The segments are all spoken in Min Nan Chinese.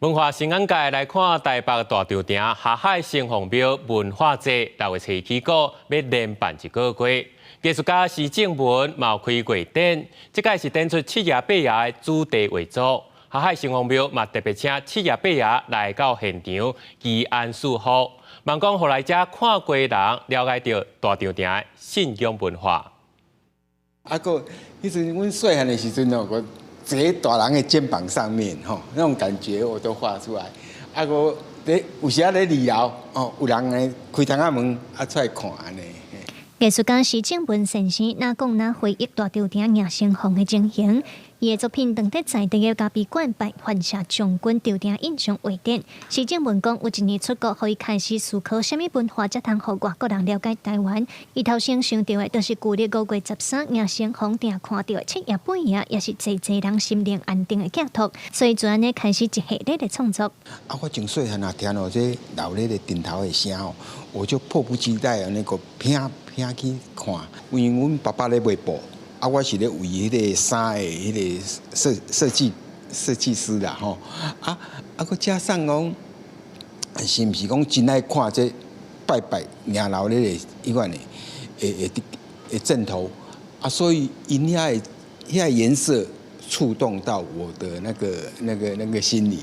文化新眼界來看台北大稻埕霞海城隍廟文化節6月初起鼓欲連辦一個月。藝術家施正文嘛有開畫展，這擺是展出七爺八爺的主題畫作。霞海城隍廟嘛特別請七爺八爺來到現場祈安賜福，望講予來遮看過人了解著大稻埕的信仰文化。啊，閣彼陣阮細漢的時陣哦，我坐佇大人的肩膀上面，吼，那種感覺我都畫出來。啊，閣佇有時仔佇二樓，哦，有人來開窗仔門，啊，出來看按呢。藝術家施正文先生，若講若回憶大稻埕迎城隍的情形，伊的作品當佇在地的咖啡館辦范謝將軍稻埕印象畫展。施正文講，有一年出國，予伊開始思考啥物文化才通予外國人了解台灣。伊頭先想著的，就是舊曆5月13迎城隍定看著的七爺八爺，也是濟濟人心靈安定的寄託，所以就按呢開始一系列的創作。啊，我從細漢啊聽著這鬧熱的陣頭的聲哦，我就迫不及待按呢閣拼拼去看，因為阮爸爸咧賣布，啊，我是咧為彼个衫的彼个設計師啦吼，啊啊，閣加上講，是毋是講真愛看這拜拜迎鬧熱的彼款的陣頭，啊，所以𪜶遐顏色觸動到我的那個心裡。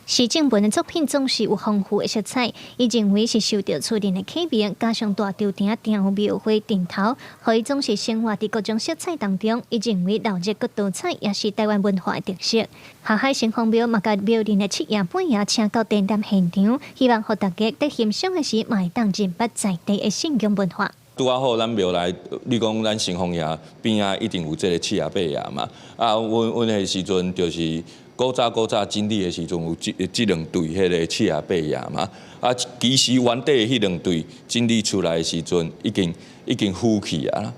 施正文的作品總是有豐富的色彩，伊認為是受著厝內的啟蒙，加上大稻埕埕廟會陣頭，予伊總是生活佇各種色彩當中。伊認為鬧熱閣多彩也是台灣文化的特色。霞海城隍廟嘛，共廟內的七爺八爺請到展覽現場，希望予大家佇欣賞的時，嘛會當認捌在地的信仰文化。拄仔好，咱廟內，你講咱城隍爺邊仔一定有這个七爺八爺嘛。啊，阮彼時陣就是古早古早整理的時陣，有這兩對彼个七爺八爺嘛。啊，其實原底彼兩對整理出來的時陣，已經腐去啊。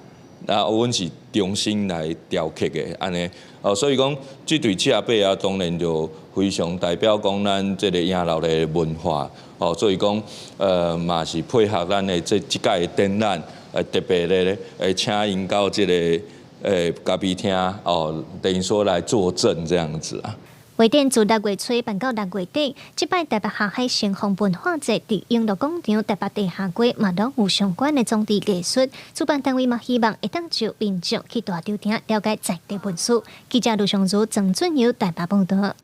啊，阮是重新來雕刻的，按呢。哦，所以講這對七爺八爺當然就非常代表講咱這个迎鬧的文化。哦，所以講，嘛是配合咱的這擺的展覽，特別咧，請𪜶到這个咖啡廳，哦，等於說來作證這樣子啊。畫展自6月初辦到6月底，這擺台北霞海城隍文化節佇永樂廣場、台北地下街嘛攏有相關的裝置藝術。主辦單位嘛希望會當就民眾去大稻埕了解在地文史。記者盧尚如、曾俊友台北報導。